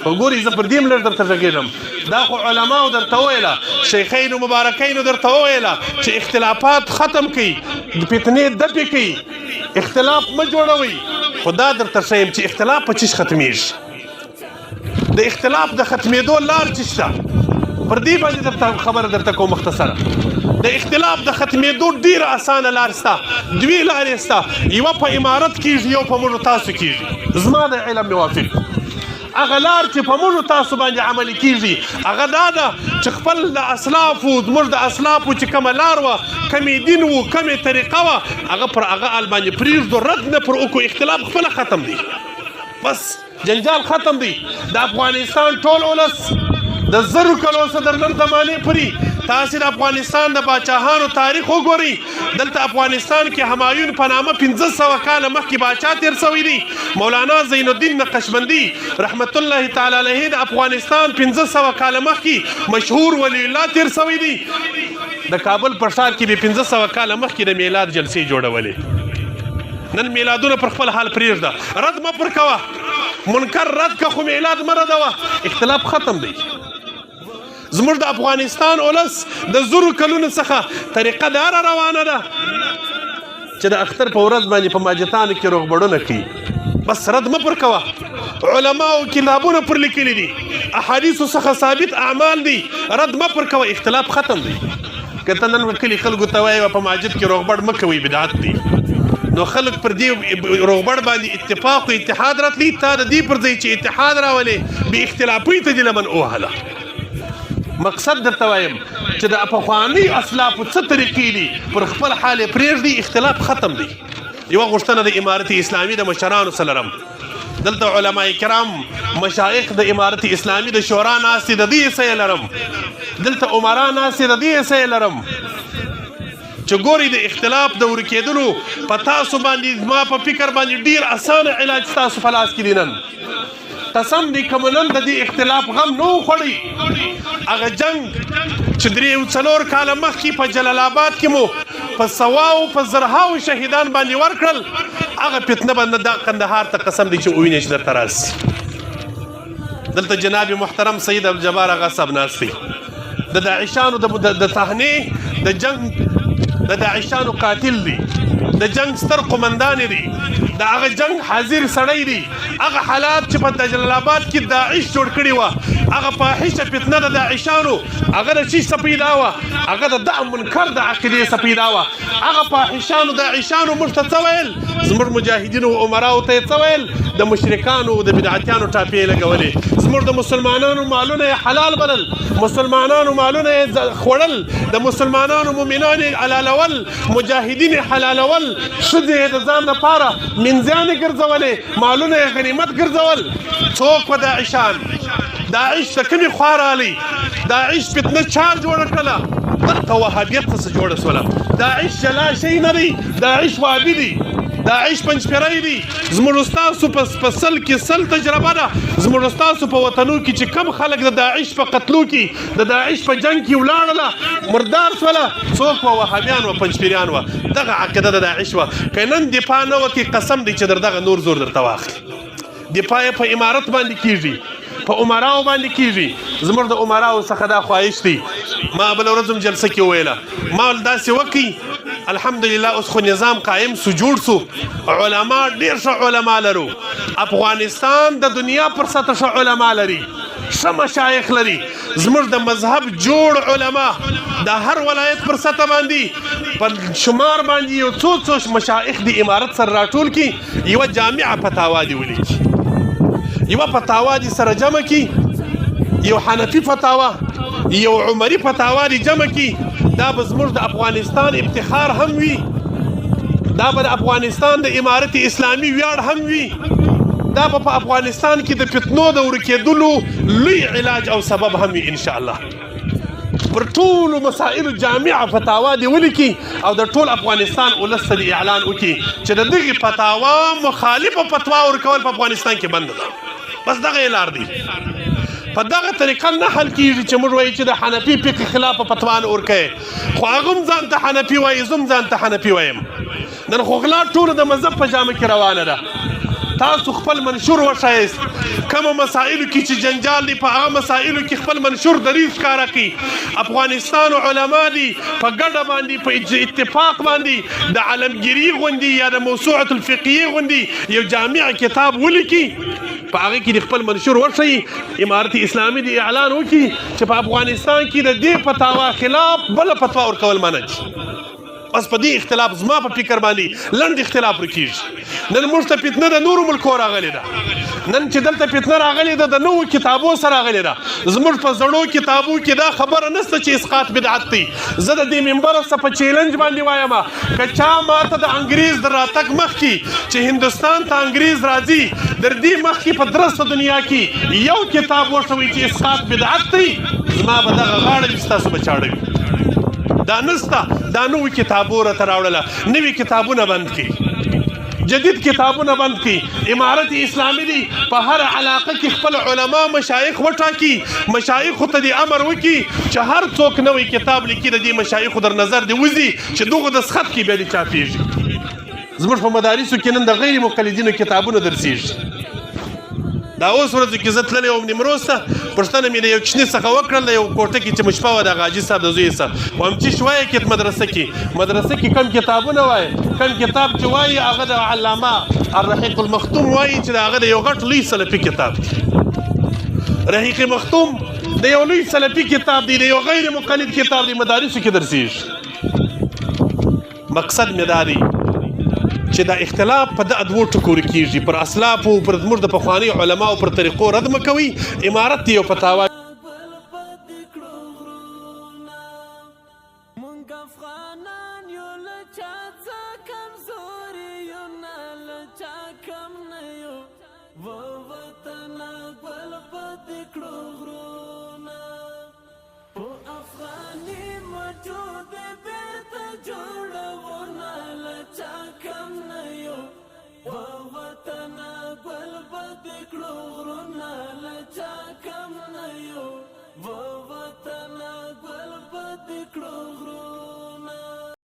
خو ګوري زه پر دې هم لږ درته غږېږم. دا خو علماو درته وویله، شیخینو مبارکینو درته وویله چې اختلافات ختم کړئ، فتنې دفع کړئ، اختلاف مه جوړوئ. خو دا درته ښیم چې اختلاف په چیش ختمیږي، د اختلاف د ختمېدو لار چې شته، پر دې باندې درته خبره درته کوم مختصره. د اختلاف د ختمېدو ډیره اسانه لار سته، دوې لارې سته، یوه په امارت کیږي، یو په موږ تاسو کیږي. زما د علم موافق هغه لار چې په موږ تاسو باندې عملي کیږي هغه دا ده چې خپل د اسلافو، زموږ د اسلافو چې کومه لار وه، کومې دین وو، کومې طریقه وه، هغه پر هغه حال باندې پرېږدو، رد نه پر وکړو، اختلاف خپله ختم دی، بس جنجال ختم دی. د افغانستان ټول ولس د زرو کلو څخه در نن زمانې پورې تاسې د افغانستان د باچاهانو تاریخ وګورئ. دلته افغانستان کې همایون په نامه 500 کاله مخکې باچا تیر شوی دی. مولانا زین الدین نقشبندي رحمت الله تعالی علیه د افغانستان 500 کاله مخکې مشهور ولی الله تیر شوی دی. د کابل په ښار کې به 500 کاله مخکې د میلاد جلسې جوړولې. نن میلادونه پر خپل حال پرېږده، رد مه پر کوه، منکر رد که خو میلاد مه ردوه، اختلاف ختم دی. زموږ د افغانستان اولس د زرو کلونو څخه طریقه داره روانه ده چې د اختر په ورځ باندې په ماجتانو کې روغبړونه کوي، بس رد مه پر کوه. علماو کتابونه پر لیکلي دي، احادیثو څخه ثابت اعمال دي، رد مه پر کوه، اختلاف ختم دی. که ته نن کلي خلکو ته وایې په ماجد کې روغبړ مه کوئ بدعت دی، نو خلک پر دې روغبړ باندې اتفاق او اتحاد راتلی، تا د دې پر ځای چې اتحاد راولې بې اختلافۍ ته دې لمن ووهله. مقصد درته وایم چې د پخواني اسلافو څه طریقې دي پر خپل حال یې پرېږدي، اختلاف ختم دی. یوه غوښتنه د امارت اسلامي د مشرانو څخه لرم، دلته علما کرام مشایخ د امارت اسلامي د شورا ناست دي، د دې څه یې لرم، دلته عمرا ناست دي، د دې څه یې لرم چې ګوري د اختلاف د ورکېدلو په تاسو باندې زما په فکر باندې ډیر اسانه علاج تاسو په لاس کې دی. نن قسم دی که مو نن د دې اختلاف غم نه وخوړی، هغه جنگ چې درې او څلور کاله مخکې په جلال آباد کې مو په سواو په زرهاو شهیدان باندې ورکړل، هغه فتنه به نه دا قندهار ته قسم دی چې ووینې چې درته راسي. دلته جناب محترم سید عبدالجبار آغا صاحب ناست دی، د داعشانو د صحنې د جنگ د داعشانو قاتل دی، د جنگ ستر قومندان دی، د هغه جنگ حاضر سړی دی. هغه حالات چې په جلال آباد کې داعش جوړ کړي وه، هغه فاحشه فتنه د داعشانو هغه د چیش څخه پیدا وه؟ هغه د دغه منکر د عقیدې څخه پیدا وه. هغه فاحشانو داعشانو موږ ته څه ویل؟ زموږ مجاهدینو او عمراو ته یې څه ویل؟ د مشرکانو د بدعتیانو ټاپې یې لګولې، زموږ د مسلمانانو مالونه یې حلال بلل، مسلمانانو مالونه یې خوړل، د مسلمانانو مؤمنان یې حلالول، مجاهدین یې حلالول، ښځې یې د ځان لپاره منځیانې ګرځولې، مالونه یې غنیمت ګرځول. څوک په داعشان؟ داعش د کومې خوا راغلی؟ داعش فتنه چا جوړه کړله؟ دلته وهابیت څه جوړه سوله. داعش جلا شی نه دی، داعش وهابي دی، داعش پنځپیری دی. زموږ ستاسو په سل کې سل تجربه ده. زموږ ستاسو په وطنو کې چې کم خلک د داعش په قتلو کې د داعش په جنگ کې ولاړله مردار سوله، څوک وه؟ وهابیان وه، پنځپیریان وه. دغه عقیده د داعش وه. که نن دفاع نه وکړي قسم دی چې در دغه نور زور درته واخلي. دفاع په امارت باندې کیږي، په عمراو باندې کیږي. زموږ د عمراو څخه دا خواهش دی، ما بل ورځ هم جلسه کې وویله، ما ول داسې وکړي. الحمدلله اوس خو نظام قایم سو، جوړ سو، علما ډېر ښه علما لرو. افغانستان د دنیا پر سطح ښه علما لري، ښه مشایخ لري. زموږ د مذهب جوړ علما د هر ولایت پر سطح باندې په شمار باندې یو څو څو مشایخ د امارت سره راټول کړي، یوه جامعه فتاوا دې ولیکي، یوه فتاوا دې سره جمع کړي، یو حنفي فتاوا، یو عمري فتاوا دې جمع کړي. دا به زموږ د افغانستان افتخار هم وي، دا به د افغانستان د امارت اسلامي ویاړ هم وي، دا به په افغانستان کې د فتنو د ورکېدلو لوی علاج او سبب هم وي ان شاء الله. پر ټولو مسائلو جامعه فتاوا دې ولیکي او د ټول افغانستان ولس ته دې اعلان وکړي چې د دغې فتاوا مخالفه فتوا ورکول په افغانستان کې بنده ده. بس دغه یې لار دی. په دغه طریقه نه حل کیږي چې موږ وایو چې د حنفي فقه خلاف فتوا نه ورکوي، خو هغه هم ځان ته حنفي وایي، زه هم ځان ته حنفي وایم. نن خو غلا ټوله د مذهب په جامه کې روانه ده. تاسو خپل منشور وښایست، کومو مسایلو کې چې جنجال دی په هغه مسایلو کې خپل منشور دریځ ښکاره کړي. افغانستان علما دي په ګډه باندې په اتفاق باندې د عالمګیري غوندي یا د موسوعة الفقهیې غوندي یو جامع کتاب ولیکي، په هغه کې د خپل منشور وښیي. امارت اسلامي د اعلان وکړي چې په افغانستان کې د دې فتاوا خلاف بله فتوا ورکول منع دي. بس په دې اختلاف زما په فکر باندې لنډ اختلاف ورکیږي. نن موږ ته فتنه د نورو ملکو راغلې ده، نن چې دلته فتنه راغلې ده د نوو کتابو سره راغلې ده. زموږ په زړو کتابو کې دا خبره نشته چې اسقاط بدعت دی. زه د دې منبر څخه په چیلنج باندې وایم، که چا ماته د انګریز د راتګ مخکې چې هندوستان ته انګریز راځي در دې مخکې په درسته دنیا کې یو کتاب وښوئ چې اسقاط بدعت دی، زما به دغه غاړه وي، ستاسو به چاړه وي. دا نسته، دا نوي کتابو راته راوړله. نوي کتابونه بند کړي، جدید کتابونه بند کړي. امارت اسلامي دی په هر علاقه کې خپل علما مشایخ وټاکي، مشایخو ته دې امر وکړي چې هر څوک نوی کتاب لیکي د دې مشایخو در نظر دې وځي چې دغو دستخط کې بیا دې چاپېږي. زموږ په مدارسو کې نن د غیر مقلدینو کتابونه درسیږي. دا اوس ورځو کې زه تللی وم نیمروز ته، پوښتنه مې د یو کوچني څخه وکړل، د یو کوټه کې چې مو شپه وه د هغه حاجي صاحب د زوی څخه، وایم چې وایې کې مدرسه کې کوم کتابونه وایې؟ کوم کتاب چې وایي هغه د علامه الرحیق المختوم وایي چې د هغه د یو غټ لوی سلفي کتاب دی. رحیق مختوم د یو لوی سلفي کتاب دی، د یو غیر مقلد کتاب دی، مدارسو کې درسیږي. مقصد مې دا دی چې دا اختلاف په دغه دوو ټکو ورکېږي، پر اسلافو، پر زموږ د پخوانیو علماو پر طریقو رد مه کوئ. امارت یو فتاوا